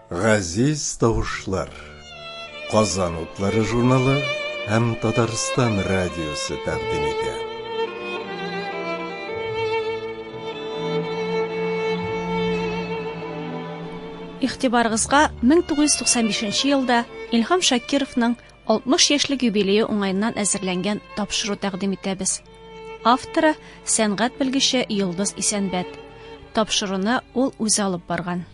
Газиз тавышлар. Казан утлары журналы һәм Татарстан радиосы тәкъдим итә. Игътибарыгызга 1995 елда Илһам Шакировның 60 яшьлек юбилее уңаеннан әзерләнгән тапшыру тәкъдим итәбез. Авторы сәнгать белгече Йолдыз Исәнбәт. Тапшыруны ул үзе алып барган.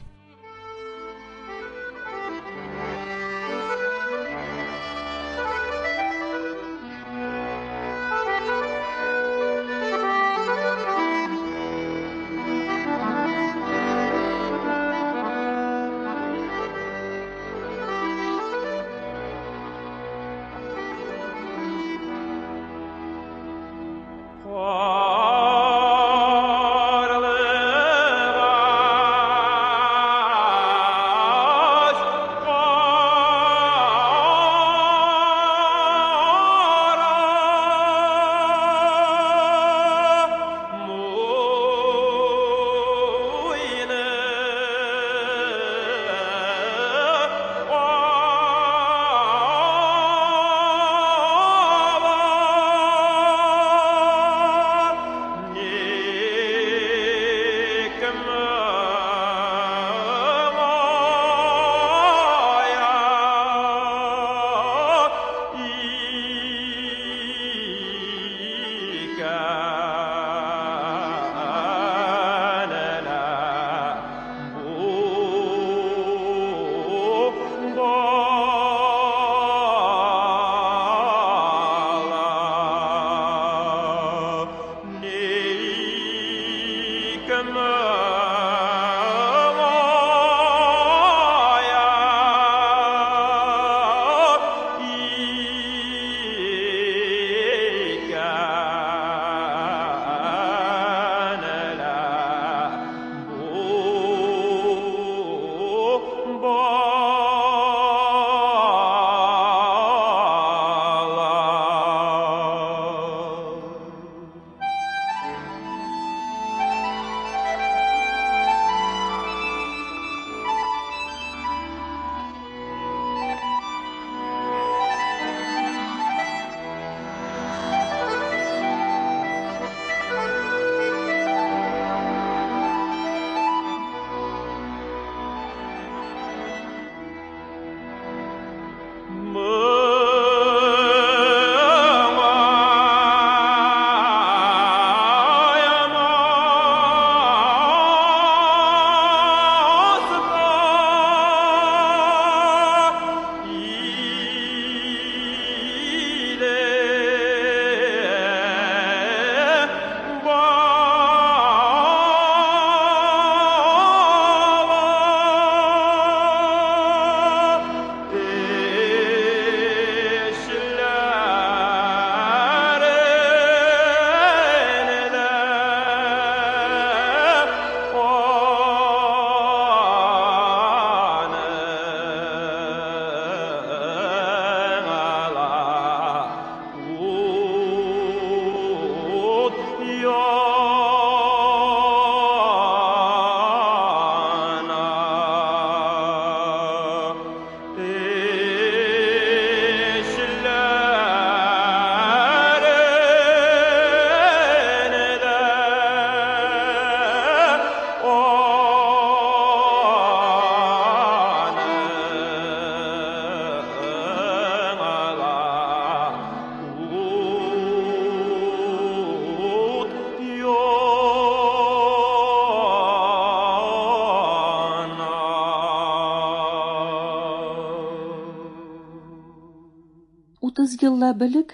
Утыз еллап элек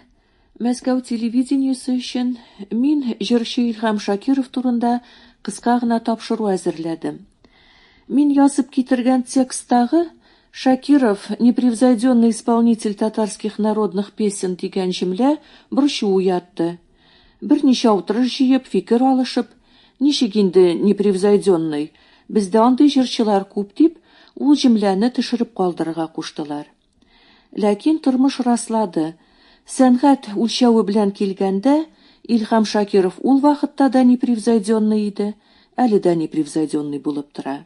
Мәскәү телевидениесе өчен мин җырчы Илһам Шакиров турында кыска гына тапшыру әзерләдем. Мин язып китергән тексттагы Шакиров, непревзойденный исполнитель татарских народных песен дигән җөмлә борчу уятты. Берничә утырыш җыеп, фикер алышып, ничек инде непревзойденный, бездә андый җырчылар күп дип, ул җөмләне төшереп калдырырга куштылар. Ләкин тормыш раслады, сәнгать үлчәве белән килгәндә, Илһам Шакиров ул вакытта да непревзойденный иде, әле дә непревзойденный булып тора.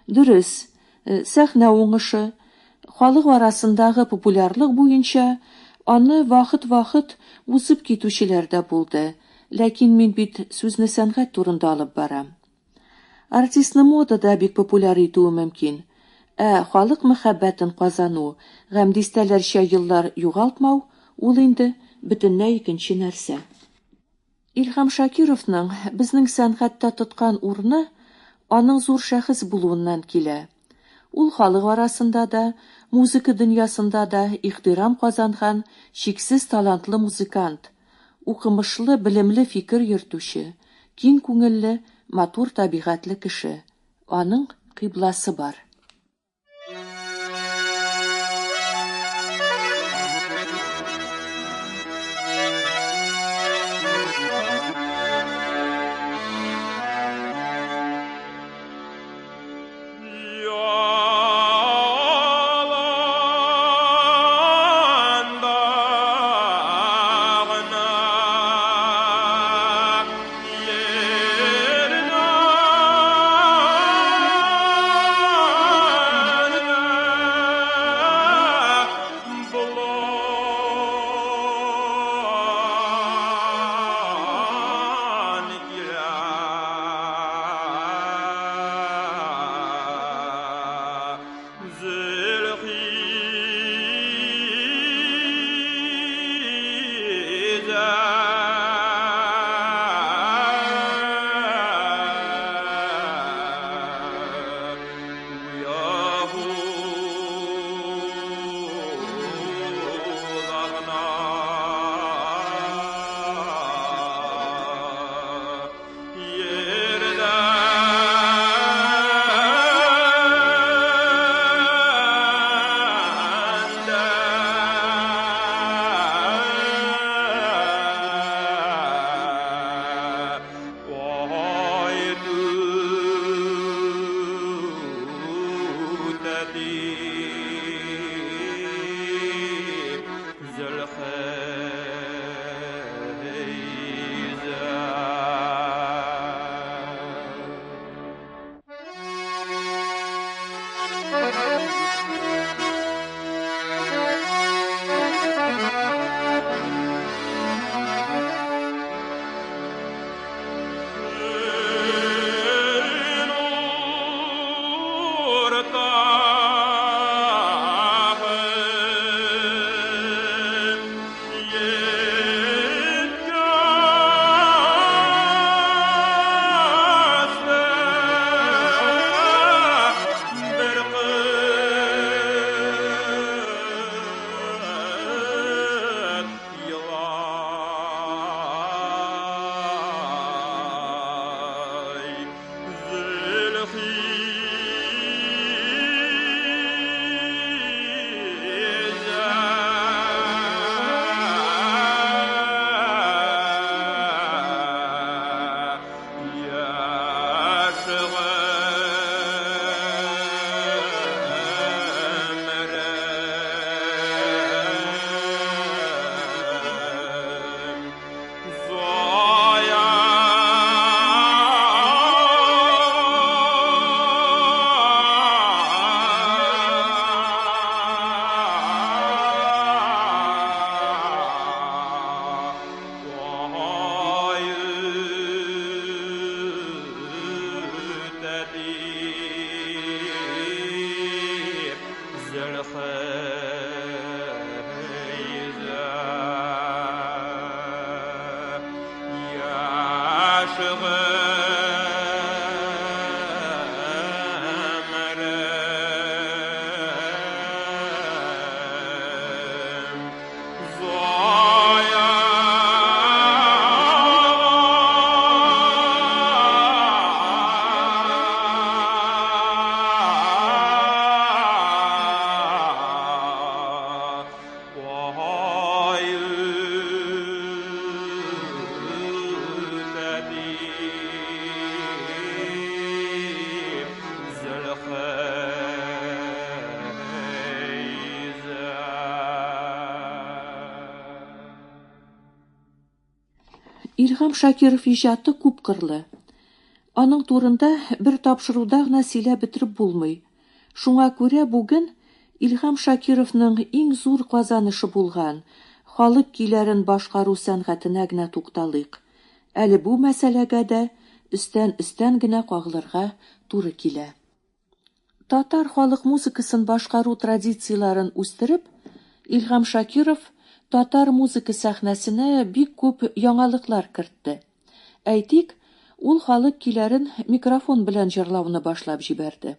Дөрес, сәхнә уңышы, халык арасындагы популярлык буенча аны вакыт-вакыт узып китүчеләр дә булды, ләкин мин бит сүзне сәнгать турында алып барам. Артистны мода да бик популяр итүе мөмкин, ә халык мәхәббәтен казану һәм дистәләрчә еллар югалтмау ул инде бөтенләй икенче нәрсә. Илһам Шакировның безнең сәнгатьтә тоткан урыны аның зур шәхес булуыннан килә. Ул халык арасында да, музыка дөньясында да ихтирам казанган чиксез талантлы музыкант, укымышлы, белемле фикер йөртүче, киң күңелле, матур табигатьле кеше. Аның кыйбласы бар. Why Илһам Шакиров иҗаты күпкырлы. Аның турында бер тапшыруда гына сөйләп бетереп булмый. Шуңа күрә бүген Илһам Шакировның иң зур казанышы булган халык көйләрен башкару сәнгатенә генә тукталыйк. Әле бу мәсьәләгә дә өстән-өстән генә кагылырга туры килә. Татар халык музыкасын башкару традицияләрен үстереп, Илһам Шакиров татар музыка сәхнәсенә бик күп яңалыклар кертте. Әйтик, ул халык көйләрен микрофон белән җырлауны башлап җибәрде.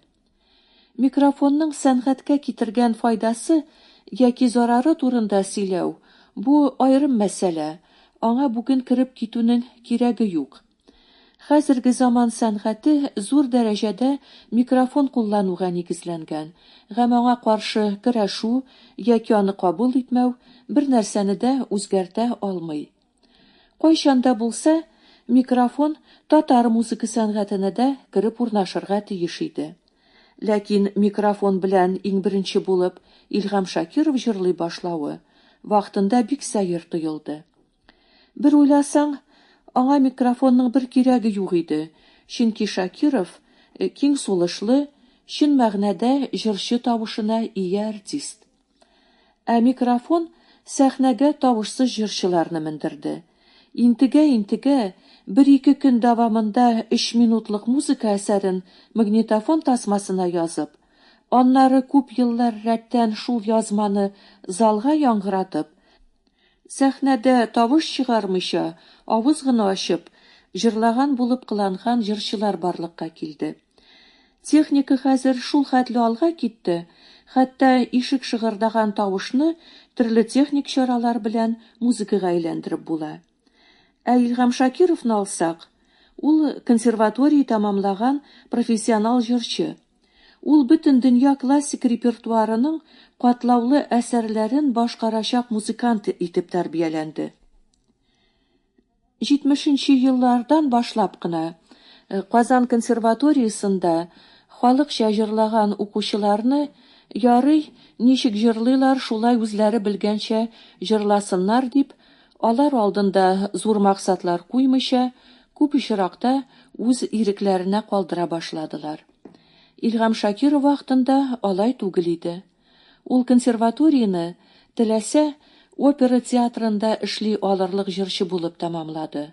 Микрофонның сәнгатькә китергән файдасы яки зарары турында сөйләү бу аерым мәсьәлә, аңа бүген кереп китүнең кирәге юк. Хәзерге заман сәнгате зур дәрәҗәдә микрофон куллануга нигезләнгән, һәм аңа каршы көрәшү яки аны кабул итмәү бер нәрсәне дә үзгәртә алмый. Кайчан да булса микрофон татар музыка сәнгатенә дә кереп урнашырга тиеш иде. Ләкин микрофон белән иң беренче булып Илһам Шакиров җырлый башлавы вакытында бик сәер тоелды. Бер уйласаң, аңа микрофонның бер кирәге юк иде, чөнки Шакиров киң сулышлы, чын мәгънәдә җырчы тавышына ия артист. Ә микрофон сәхнәгә тавышсыз җырчыларны мендерде. Интегә-интегә, бер-ике көн дәвамында өч минутлык музыка әсәрен магнитофон тасмасына язып, аннары күп еллар рәттән шул язманы залга яңгыратып, сәхнәдә тавыш чыгармыйча, авыз гына ачып, җырлаган булып кыланган җырчылар барлыкка килде. Техника хәзер шул хәтле алга китте, хәтта ишек шыгырдаган тавышны төрле техник чаралар белән музыкага әйләндереп була. Ә Илһам Шакировны алсак, ул консерватория тәмамлаган профессионал җырчы. Ул бөтен дөнья классик репертуарының катлаулы әсәрләрен башкарачак музыкант итеп тәрбияләнде. 70 нче еллардан башлап кына Казан консерваториясендә халыкча җырлаган укучыларны, ярый, ничек җырлыйлар, шулай үзләре белгәнчә җырласыннар дип, алар алдында зур максатлар куймыйча, күп очракта үз ирекләренә калдыра башладылар. Илһам Шакиров вакытында алай түгел иде. Ул консерваторияне, теләсә, опера театрында эшли алырлык җырчы булып тәмамлады.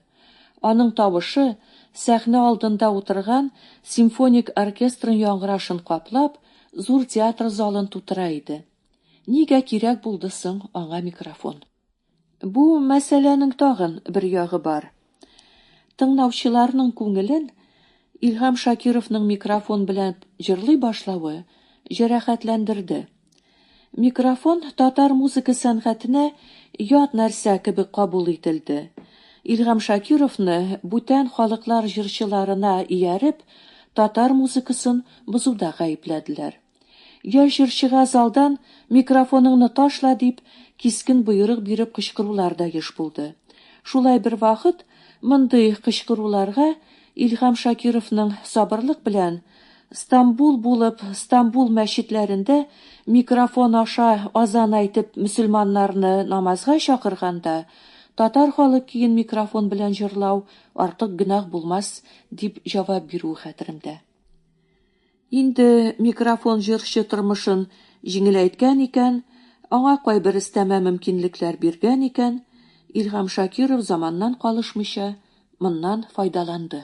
Аның тавышы, сәхнә алдында утырган симфоник оркестрын яңгырашын каплап, зур театр залын тутыра иде. Нигә кирәк булды соң аңа микрофон? Бу мәсьәләнең тагын бер ягы бар. Тыңлаучыларның күңелен Илһам Шакировның микрофон белән җырлый башлавы җәрәхәтләндерде. Микрофон татар музыка сәнгатенә ят нәрсә кебек кабул ителде. Илһам Шакировны бүтән халыклар җырчыларына ияреп, татар музыкасын бозуда гаепләделәр. Яшь җырчыга залдан микрофоныңны ташла дип, кискен боерык биреп кычкырулар да еш булды. Шулай бервакыт мондый кычкыруларга Илһам Шакировның сабырлык белән Стамбул булып, Стамбул мәчетләрендә микрофон аша азан әйтеп мөселманнарны намазга чакырганда, татар халык көен микрофон белән җырлау артык гөнаһ булмас, дип җавап бирүе хәтеремдә. Инде микрофон җырчы тормышын җиңеләйткән икән, аңа кайбер өстәмә мөмкинлекләр биргән икән, Илһам Шакиров заманнан калышмыйча моннан файдаланды.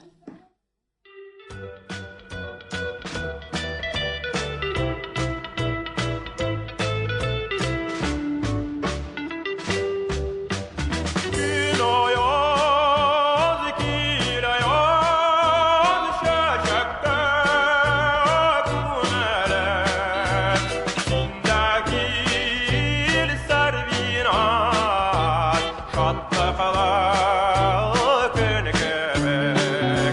Шатлыклы көн кебек.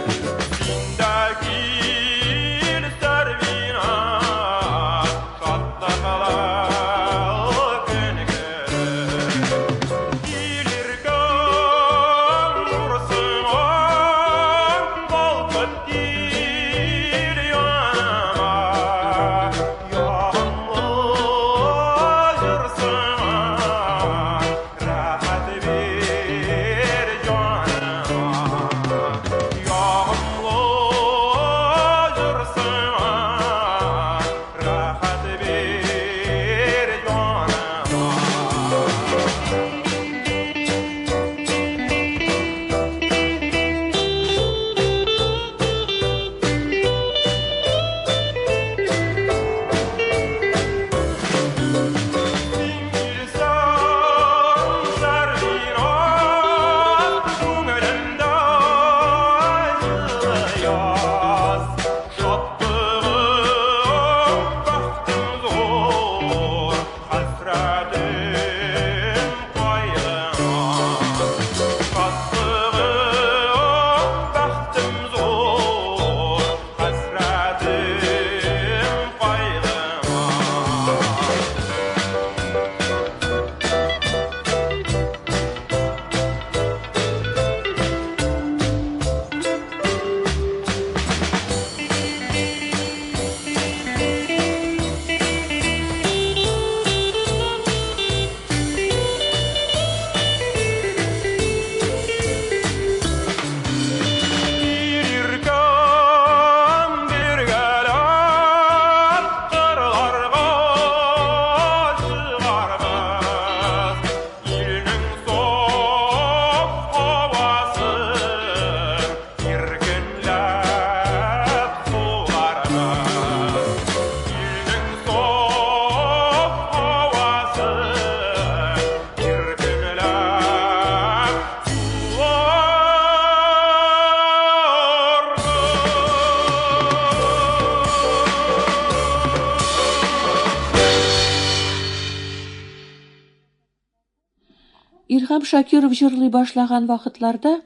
Илһам Шакиров җырлый башлаган вакытларда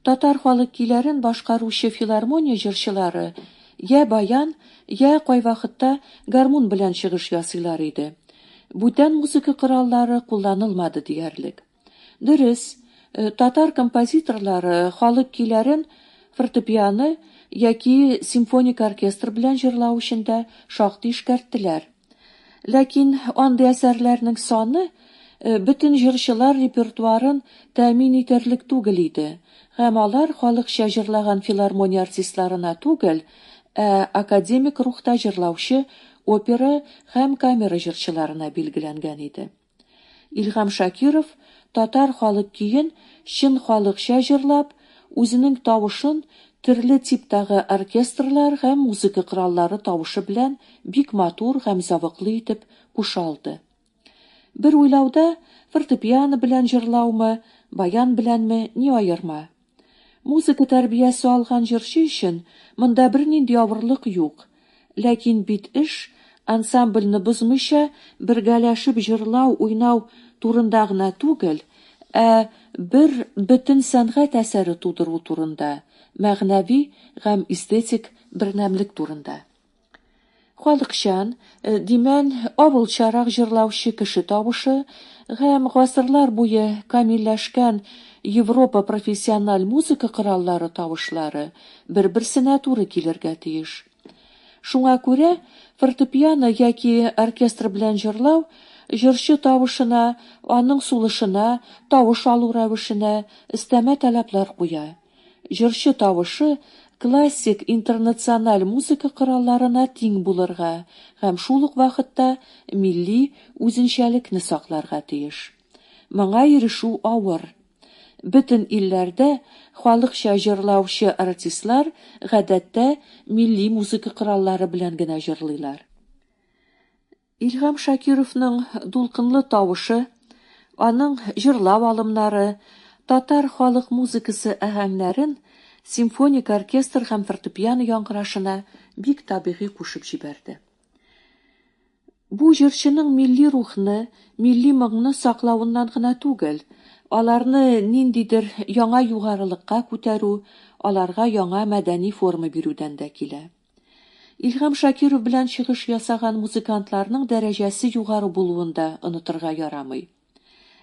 татар халык көйләрен башкаручы филармония җырчылары я баян, я кайвакытта гармун белән чыгыш ясыйлар иде. Бүтән музыка кораллары кулланылмады диярлек. Дөрес, татар композиторлары халык көйләрен фортепиано яки симфоник оркестр белән җырлау өчен дә шактый эшкәрттеләр. Ләкин андый әсәрләрнең саны бөтен җырчылар репертуарын тәэмин итәрлек түгел иде, һәм алар халыкча җырлаган филармония артистларына түгел, ә академик рухта җырлаучы опера һәм камера җырчыларына билгеләнгән иде. Илһам Шакиров татар халык көен чын халыкча җырлап, үзенең тавышын төрле типтагы оркестрлар һәм музыка кораллары тавышы белән бик матур һәм зәвыклы итеп куша алды. Бер уйлауда, фортепиано белән җырлаумы, баян беләнме, ни аерма? Музыка тәрбиясе алган җырчы өчен монда бернинди авырлык юк. Ләкин бит эш ансамбльне бозмыйча бергәләшеп җырлау, уйнау турында гына түгел, ә бер бөтен сәнгать әсәре тудыру турында, мәгънәви һәм эстетик бернәмлек турында. Халыкчан, димән, авылчарак җырлаучы кеше тавышы һәм гасырлар буе камилләшкән Европа профессиональ музыка кораллары тавышлары бер-берсенә туры килергә тиеш. Шуңа күрә фортепиано яки оркестр белән җырлау җырчы тавышына, аның сулышына, тавыш алу рәвешенә өстәмә таләпләр куя. Җырчы тавышы классик интернациональ музыка коралларына тиң булырга һәм шул ук вакытта милли үзенчәлекне сакларга тиеш. Моңа ирешү авыр. Бөтен илләрдә халыкча җырлаучы артистлар гадәттә милли музыка кораллары белән генә җырлыйлар. Илһам Шакировның дулкынлы тавышы, аның җырлау алымнары, татар халык музыкасы аһәңнәрен симфоник оркестр һәм фортепиано яңгырашына бик табигый кушып җибәрде. Бу җырчының милли рухны, милли моңны саклавыннан гына түгел, аларны ниндидер яңа югарылыкка күтәрү, аларга яңа мәдәни форма бирүдән дә килә. Илһам Шакиров белән чыгыш ясаган музыкантларның дәрәҗәсе югары булуын да онытырга ярамый.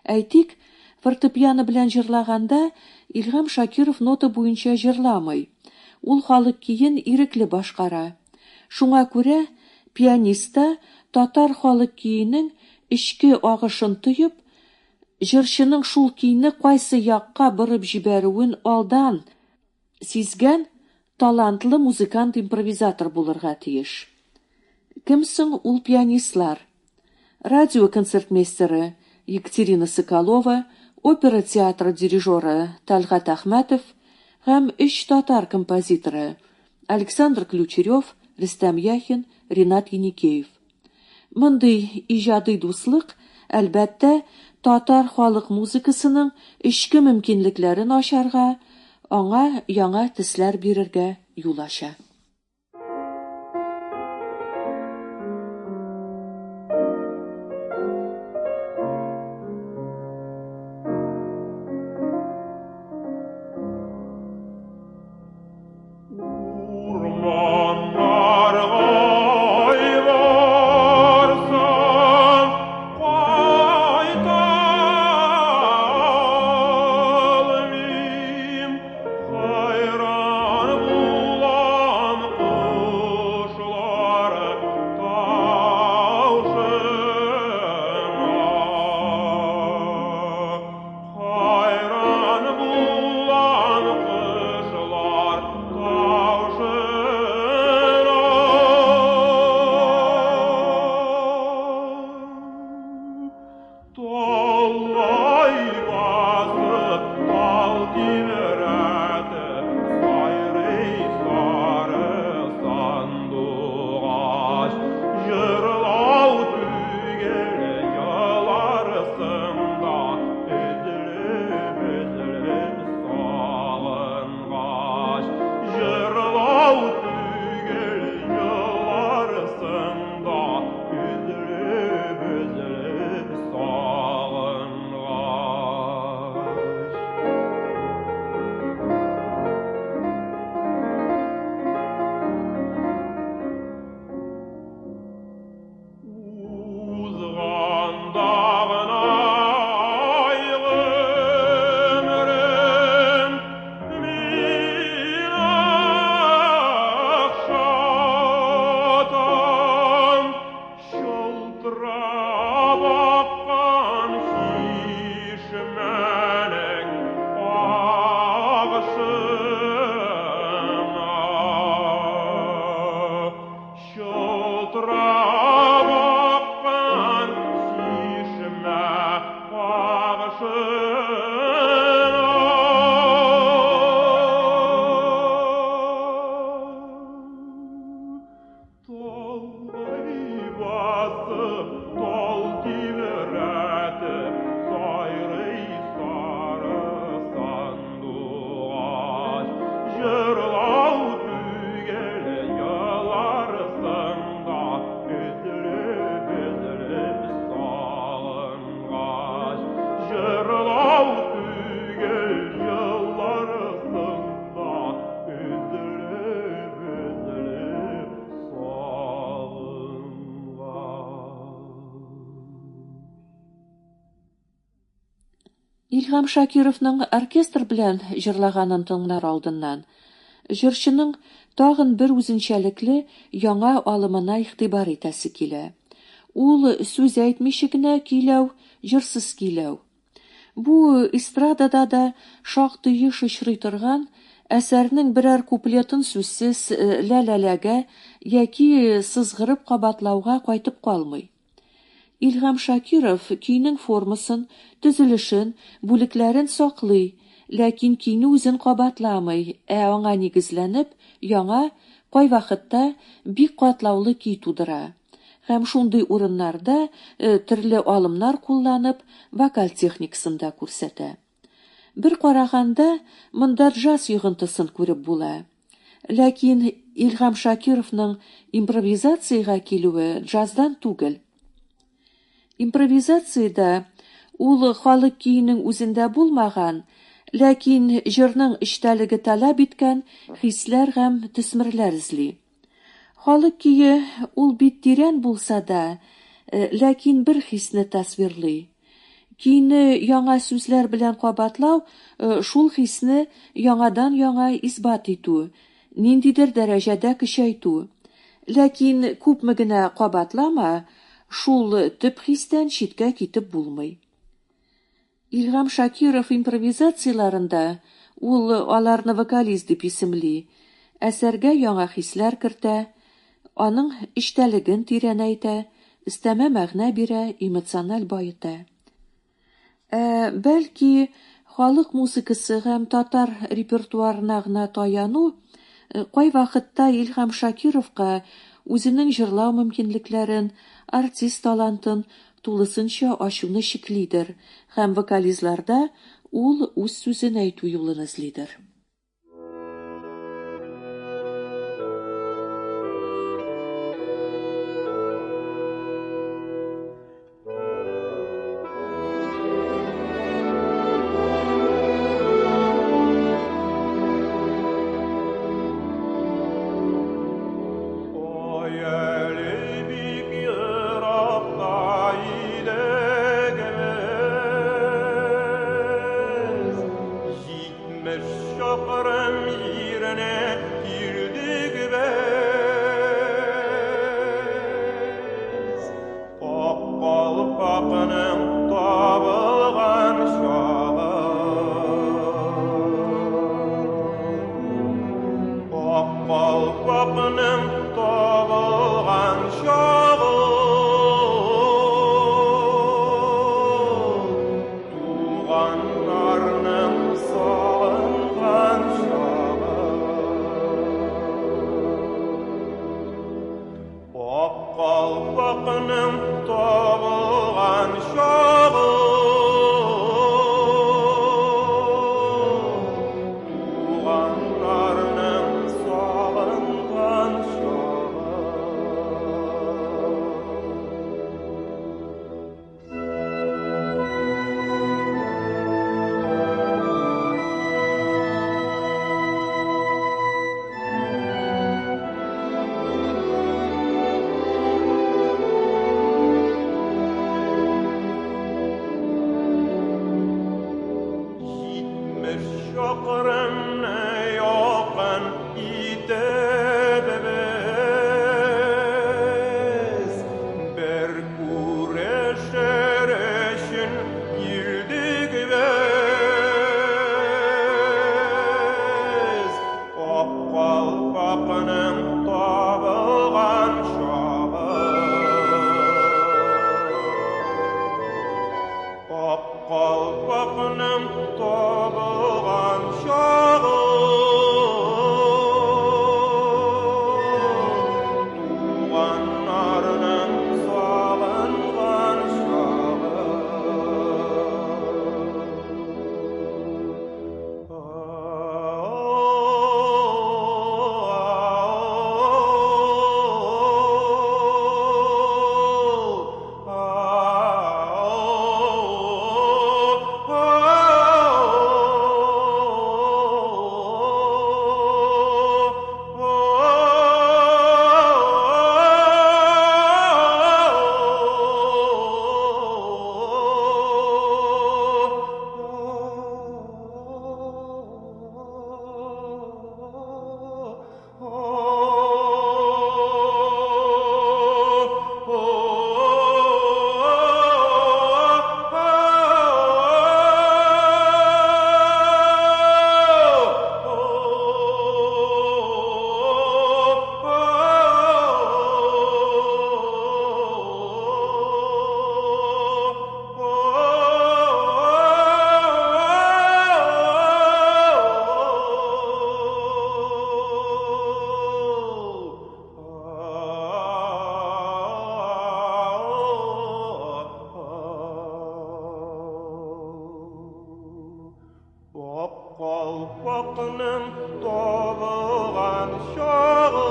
Әйтик, фортепиано белән җырлаганда Илһам Шакиров нота буенча җырламый. Ул халык көен ирекле башкара. Шуңа күрә пианист та татар халык көенең эчке агышын тоеп, җырчының шул көйне кайсы якка борып җибәрүен алдан сизгән талантлы музыкант-импровизатор булырга тиеш. Кем соң ул пианистлар? Радио концертмейстеры Екатерина Соколова, опера театры дирижеры Тәлгать Әхмәтов һәм өч татар композиторы Александр Ключерев, Рөстәм Яхин, Ренат Еникеев. Мондый иҗади дуслык, әлбәттә, татар халык музыкасының эчке мөмкинлекләрен ачарга, аңа яңа төсләр бирергә юл ача. Хайран булам. Җырлау түгел, еларсың да, өзелеп-өзелеп сагынгач. Җырлау түгел, еларсың да, өзелеп-өзелеп сагынгач. Илһам Шакировның оркестр белән җырлаганын тыңлар алдыннан, җырчының тагын бер үзенчәлекле яңа алымына игътибар итәсе килә. Ул сүз әйтмичә генә көйләү, җырсыз көйләү. Бу эстрадада да шактый еш очрый торган әсәрнең берәр куплетын сүзсез ля-ля-лягә яки сызгырып кабатлауга кайтып калмый. Илһам Шакиров көйнең формасын, төзелешен, бүлекләрен саклый, ләкин көйне үзен кабатламый, ә аңа нигезләнеп, яңа, кайвакытта бик катлаулы көй тудыра. Һәм шундый урыннарда төрле алымнар кулланып, вокаль техникасын да күрсәтә. Бер караганда, монда джаз йогынтысын күреп була. Ләкин Илһам Шакировның импровизациягә килүе джаздан түгел. Импровизациядә ул халык көенең үзендә булмаган, ләкин җырның эчтәлеге таләп иткән хисләр һәм төсмерләр эзли. Халык көе ул бит тирән булса да, ләкин бер хисне тасвирлый. Көйне яңа сүзләр белән кабатлау шул хисне яңадан-яңа исбат итү, ниндидер дәрәҗәдә көчәйтү. Ләкин күпме генә кабатлама, шул төп хистән читкә китеп булмый. Илһам Шакиров импровизацияләрендә, ул аларны вокалист дип исемли, әсәргә яңа хисләр кертә, аның эчтәлеген тирәнәйтә, өстәмә мәгънә бирә, эмоциональ баета. Ә бәлки, халык музыкасы һәм татар репертуарына гына таяну кайвакытта Илһам Шакировка үзенең җырлау мөмкинлекләрен, артист талантын тулысынча ачуны чиклидер һәм вокализларда ул үз сүзен әйтү юлын эзлидер. Ай әле бик еракта идек без, 70 чакрым җирне килдек без. Ак калфакның табылган чагы. Ак калфакның табылган чагы. Туганнарның сагынган чагы. Ак калфакның табылган чагы. Туганнарның сагынган чагы. табылган чагы.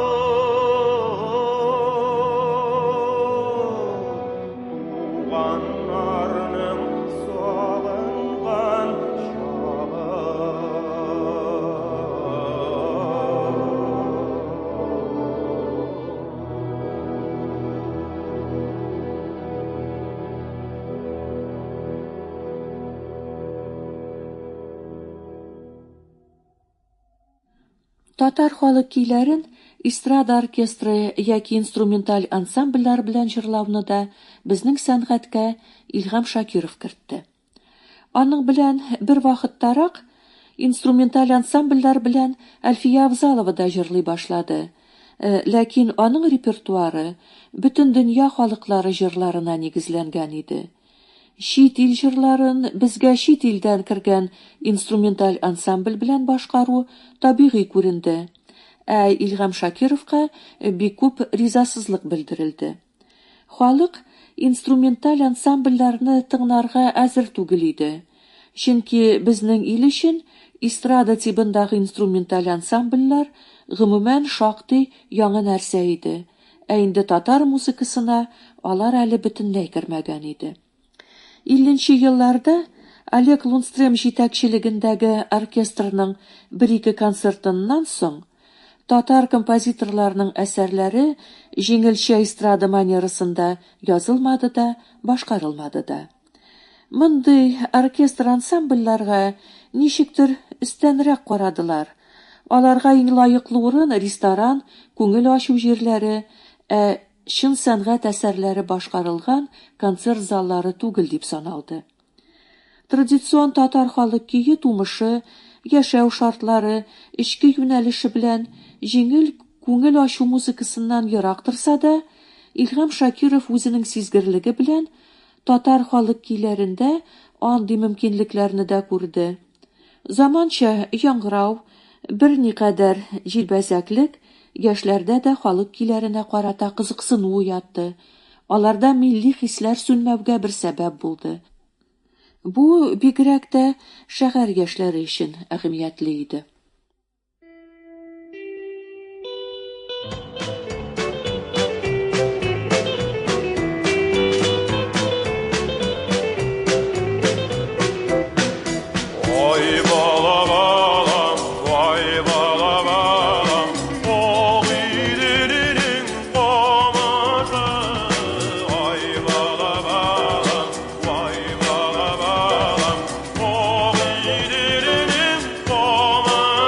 Туганнарның сагынган чагы. Татар халык көйләрен эстрада оркестры яки инструменталь ансамбльләр белән җырлауны да безнең сәнгатькә Илһам Шакиров кертте. Аның белән бер вакыттарак инструменталь ансамбльләр белән Әлфия Авзалова да җырлый башлады. Ләкин аның репертуары бөтен дөнья халыклары җырларына нигезләнгән иде. Чит ил җырларын безгә чит илдән кергән инструменталь ансамбль белән башкару табигый күренде. Ә Илһам Шакировка бик күп ризасызлык белдерелде. Халык инструменталь ансамбльләрне тыңларга әзер түгел иде. Чөнки безнең ил өчен эстрада тибындагы инструменталь ансамбльләр гомумән шактый яңа нәрсә иде. Ә инде татар музыкасына алар әле бөтенләй кермәгән иде. 50 елларда Олег Лунстрем җитәкчелегендәге оркестрның бер-ике концертыннан соң татар композиторларының әсәрләре җиңелчә эстрада манерасында язылмады да, башкарылмады да. Мондый оркестр ансамбльләргә ничектер өстәнрәк карадылар. Аларга иң лаеклы урын ресторан, күңел ачу җирләре, ә чын сәнгать әсәрләре башкарылган концерт заллары түгел дип саналды. Традицион татар халык көе тумышы, яшәү шартлары, эчке юнәлеше белән җиңел күңел ачу музыкасыннан ерак торса да, Илһам Шакиров үзенең сизгерлеге белән татар халык көйләрендә андый мөмкинлекләрне дә күрде. Заманча яңгырау, берникадәр җилбәзәклек яшьләрдә дә халык көйләренә карата кызыксыну уятты. Аларда милли хисләр сүнмәүгә бер сәбәп булды. Бу бигрәк тә шәһәр яшьләре өчен әһәмиятле иде. Ай бала балам, вай бала балам, Агыйделенең камышы. Ай бала балам, вай бала балам, Агыйделенең камышы.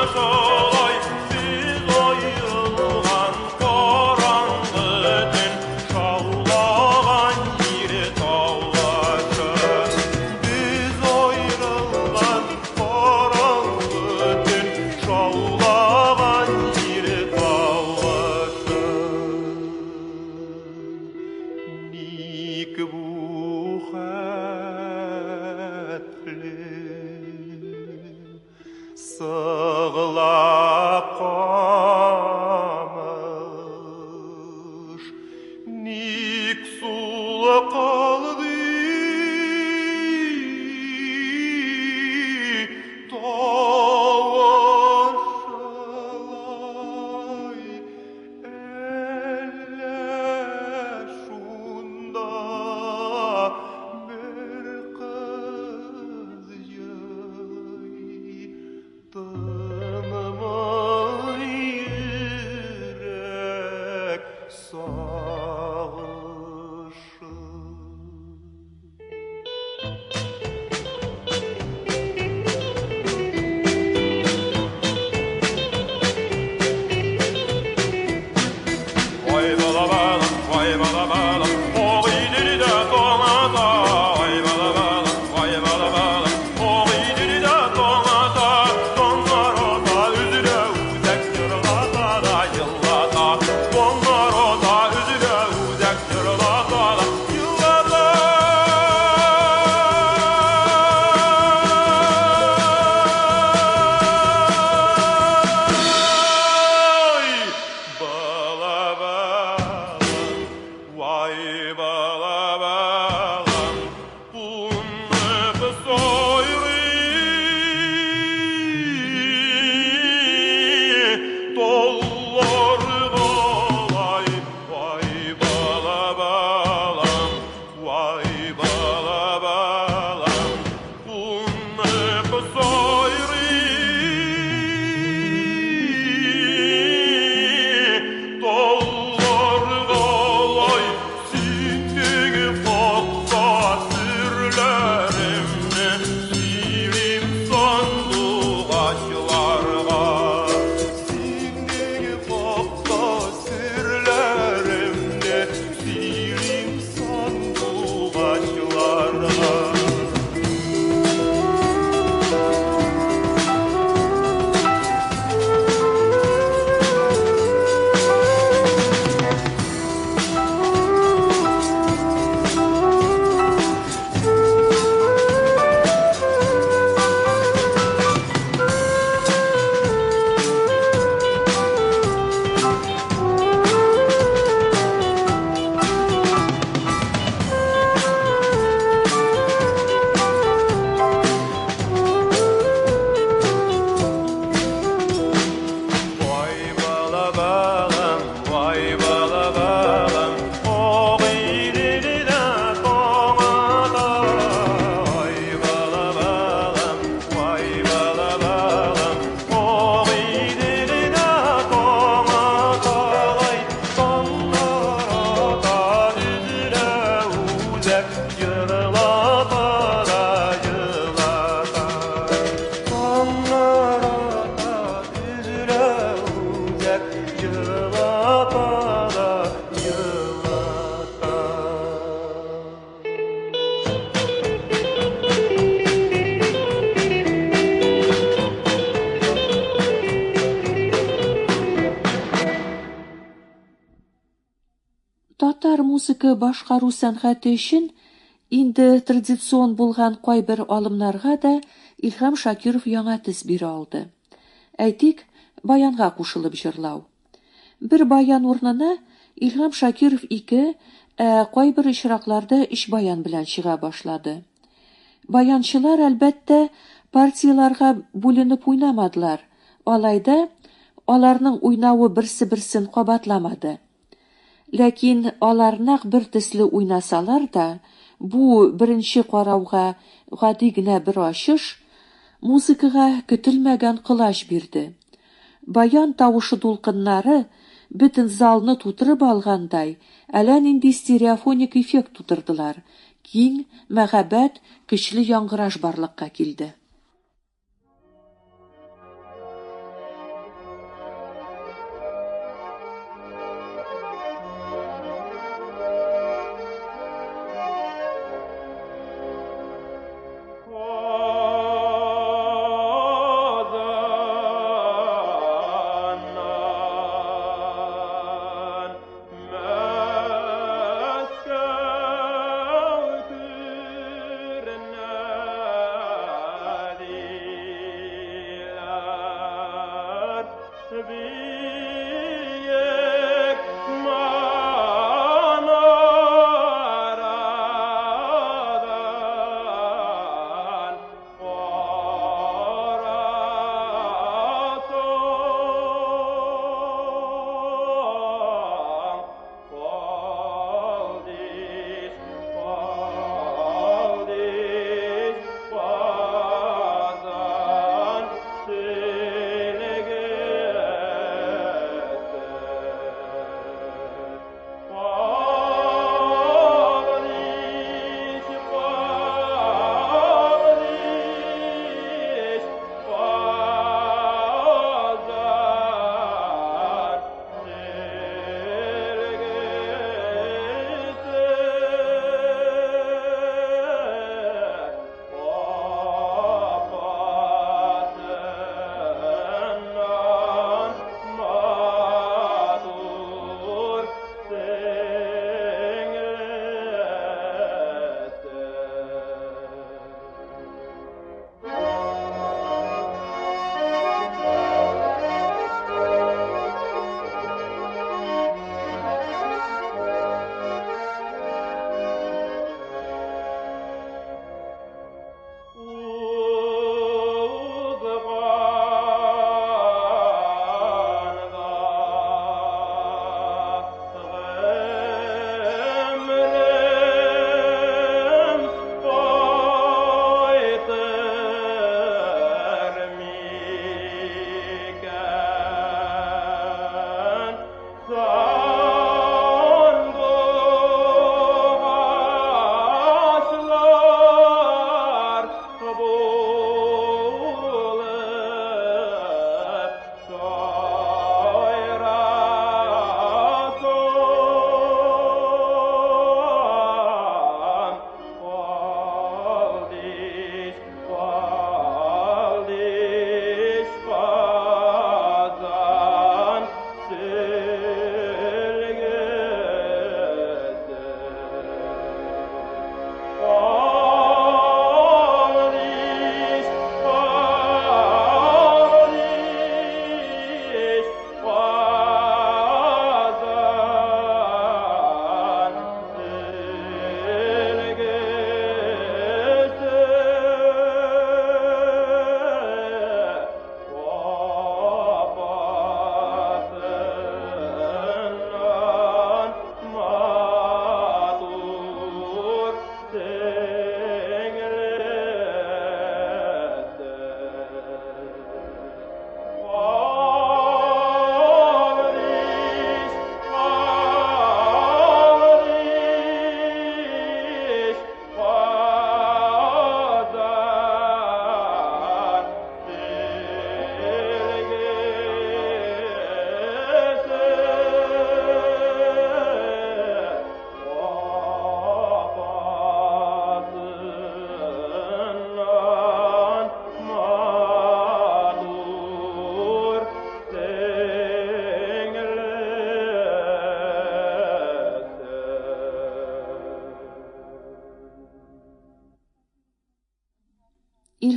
Татар музыка башкару сәнгате өчен инде традицион булган кайбер алымнарга да Илһам Шакиров яңа төс бирә алды. Әйтик, баянга кушылып җырлау. Бер баян урынына Илһам Шакиров ике, ә кайбер очракларда өч баян белән чыга башлады. Баянчылар, әлбәттә, партияләргә бүленеп уйнамадылар, алай да аларның уйнавы берсе-берсен кабатламады. Ләкин алар нәкъ бер төсле уйнасалар да, бу беренче карауга гади генә бер ачыш музыкага көтелмәгән колач бирде. Баян тавышы дулкыннары, бөтен залны тутырып алгандай, әллә нинди стереофоник эффект тудырдылар, киң, мәһабәт, көчле яңгыраш барлыкка килде. Казаннан Мәскәү түренә диләр. Биек манарадан карасаң, Валдис, Валдис, Казан сине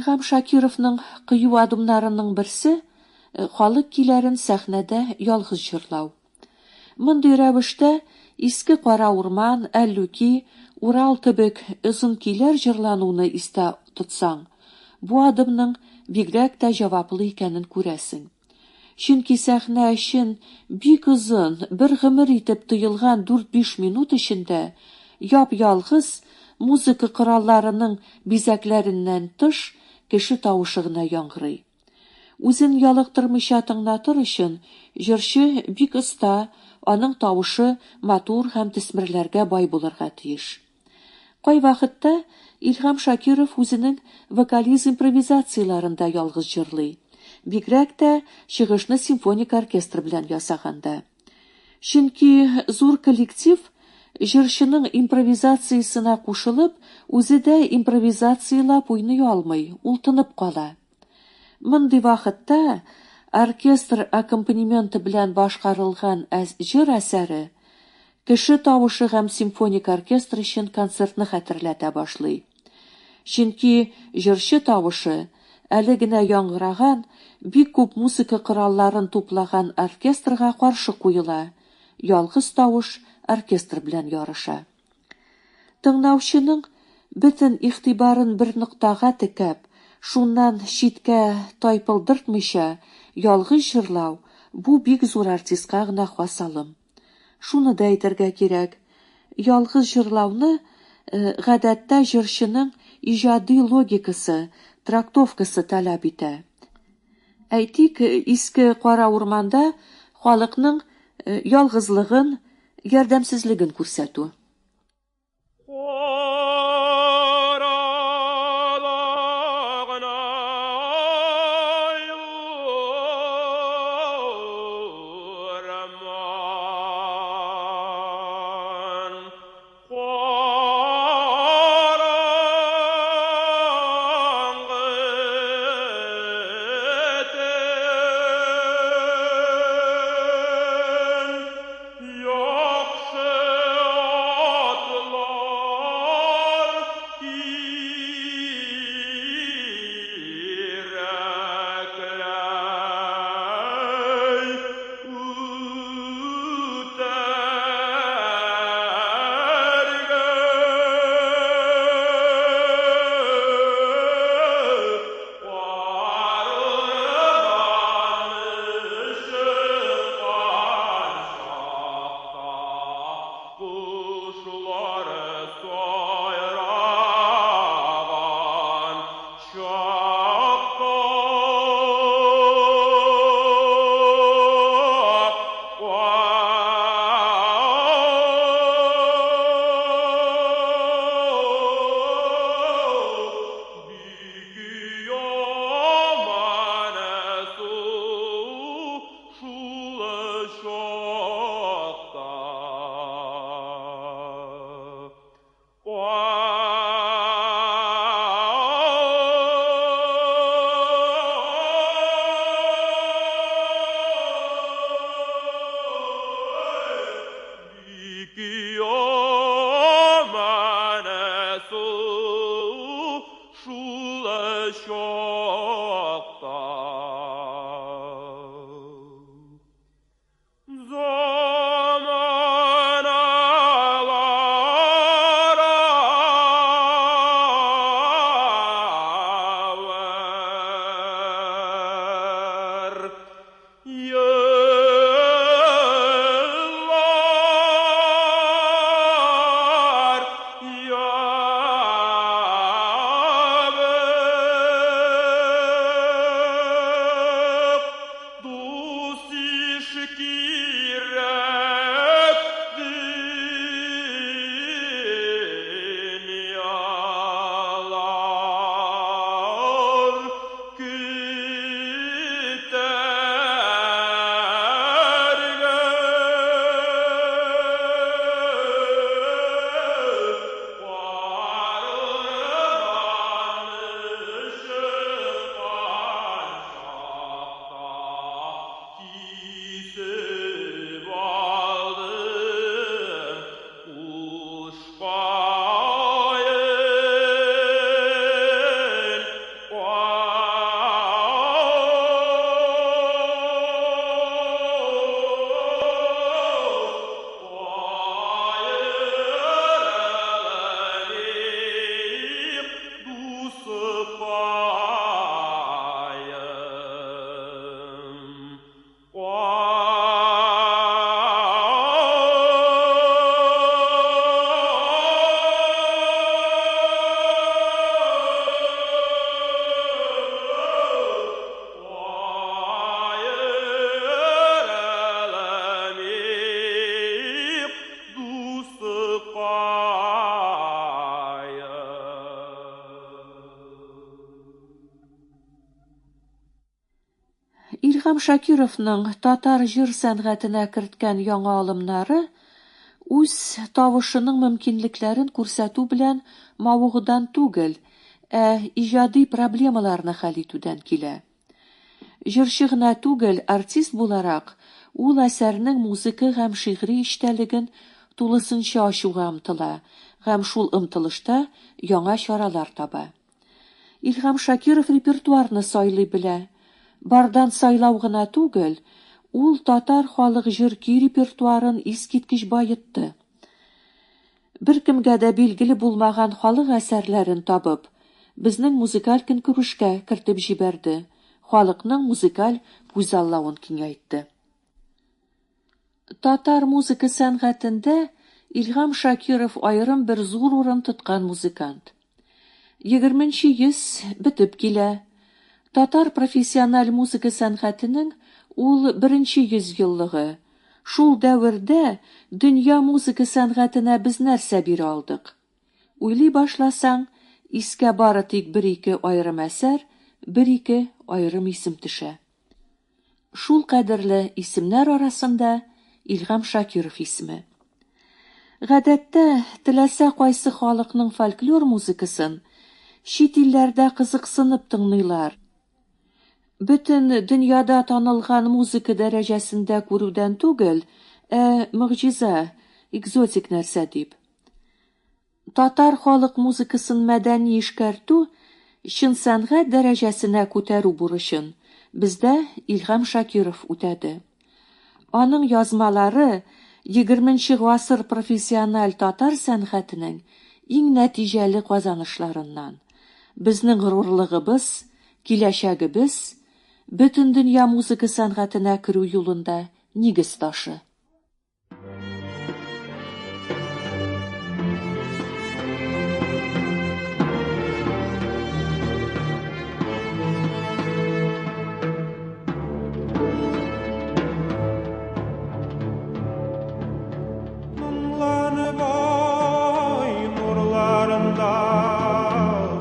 Илһам Шакировның кыю адымнарының берсе халык көйләрен сәхнәдә ялгыз җырлау. Мондый рәвештә Иске кара урман, Әллүки, Урал кебек озын көйләр җырлануны истә тотсаң, бу адымның бигрәк тә җаваплы икәнен күрәсең. Чөнки сәхнә өчен бик озын, бер гомер итеп тоелган дүрт-биш минут эчендә яп-ялгыз, музыка коралларының бизәкләреннән тыш, кеше тавышы гына яңгырый. Үзен ялыктырмыйча тыңлатыр өчен җырчы бик оста, аның тавышы матур һәм төсмерләргә бай булырга тиеш. Кайвакытта Илһам Шакиров үзенең вокализ-импровизацияләрендә ялгыз җырлый, бигрәк тә чыгышны симфоник оркестр белән ясаганда. Чөнки зур коллектив җырчының импровизациясенә кушылып, үзе дә импровизацияләп уйный алмый, ул тынып кала. Мондый вакытта оркестр аккомпанементы белән башкарылган җыр әсәре кеше тавышы һәм симфоник оркестр өчен концертны хәтерләтә башлый. Чөнки җырчы тавышы әле генә яңгыраган, бик күп музыка коралларын туплаган оркестрга каршы куела, ялгыз тавыш оркестр белән ярыша. Тыңлаучының бөтен игътибарын бер ноктага текәп, шуннан читкә тайпылдыртмыйча ялгыз җырлау, бу бик зур артистка гына хас алым. Шуны да әйтергә кирәк, ялгыз җырлауны гадәттә җырчының иҗади логикасы, трактовкасы таләп итә. Әйтик, Иске кара урманда халыкның ялгызлыгын, ярдәмсезлеген күрсәтү. Kise Илһам Шакировның татар җыр сәнгатенә керткән яңа алымнары үз тавышының мөмкинлекләрен күрсәтү белән мавыгудан түгел, ә иҗади проблемаларны хәл итүдән килә. Җырчы гына түгел, артист буларак, ул әсәрнең музыка һәм шигъри эчтәлеген тулысынча ачуга омтыла һәм шул омтылышта яңа чаралар таба. Илһам Шакиров репертуарны сайлый белә. Бардан сайлау гына түгел, ул татар халык җыр-көй репертуарын искиткеч баетты. Беркемгә дә билгеле булмаган халык әсәрләрен табып, безнең музыкаль көнкүрешкә кертеп җибәрде, халыкның музыкаль күзаллавын киңәйтте. Татар музыка сәнгатендә Илһам Шакиров аерым бер зур урын тоткан музыкант. Егерменче йөз бетеп килә. Татар профессиональ музыка сәнгатенең ул беренче йөзьеллыгы. Шул дәвердә дөнья музыка сәнгатенә без нәрсә бирә алдык? Уйлый башласаң, искә бары тик бер-ике аерым әсәр, бер-ике аерым исем төшә. Шул кадерле исемнәр арасында Илһам Шакиров исеме. Гадәттә, теләсә кайсы халыкның фольклор музыкасын чит илләрдә кызыксынып тыңлыйлар. Бөтен дөньяда танылган музыка дәрәҗәсендә күрүдән түгел, ә могҗиза, экзотик нәрсә дип. Татар халык музыкасын мәдәни эшкәртү, чын сәнгать дәрәҗәсенә күтәрү бурычын бездә Илһам Шакиров үтәде. Аның язмалары егерменче гасыр профессиональ татар сәнгатенең иң нәтиҗәле казанышларыннан, безнең горурлыгыбыз, киләчәгебез, бөтендөнья музыка сәнгатенә керү юлында нигез ташы. Моңланып ай нурларында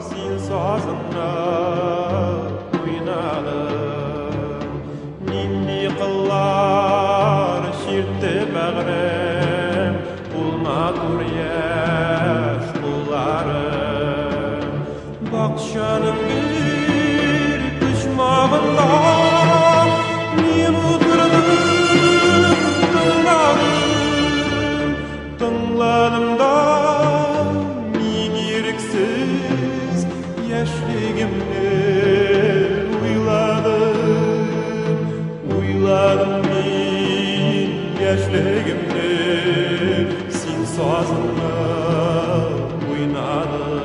син сазыңны уйнадың. Нинди кыллар чиртте бәгърем, ул матур яшь кулларың. Бакчаның бер почмагында мин утырдым, тыңладым, тыңладым да мин ирексез яшьлегемне уйладым, уйладым мин яшьлегемне, син сазыңны уйнадың.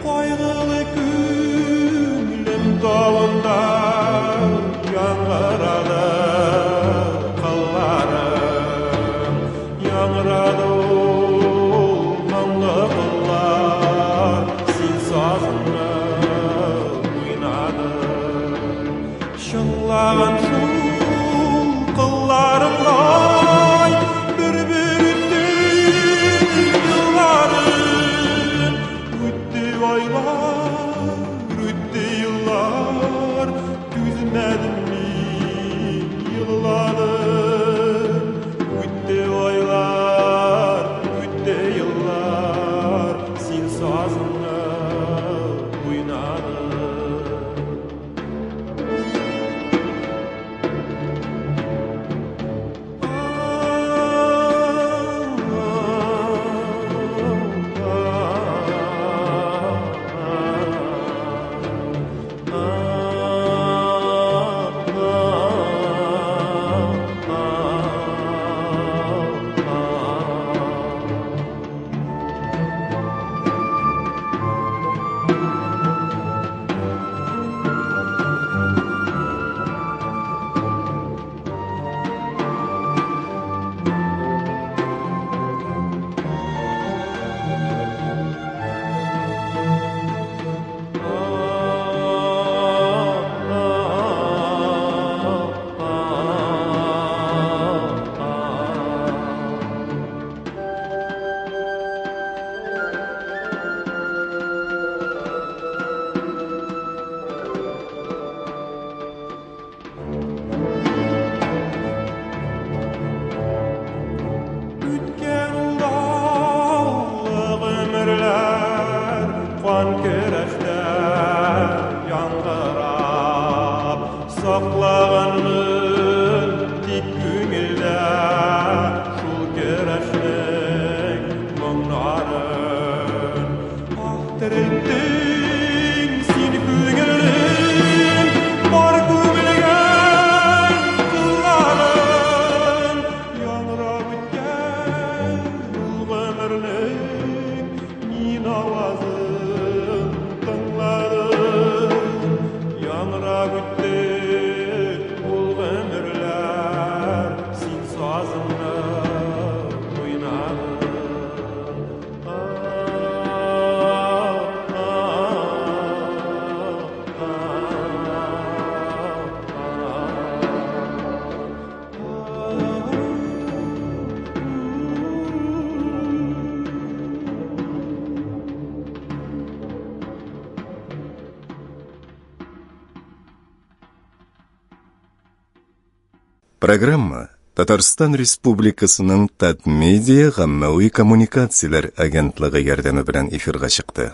Кайгылы күңелем тавында яңгырады кылларым, яңгырады ул моңлы кыллар, син сазыңны уйнадың. Чыңлаган шул кылларыңдай бер-бер үтте елларым, үтте айлар, үтте еллар, түзмәдем мин, еладым. Үтте айлар, үтте еллар, син сазыңны уйнадың. Программа Татарстан Республикасының Татмедиа гаммәви коммуникацияләр агентлыгы ярдәме белән эфирга чыкты.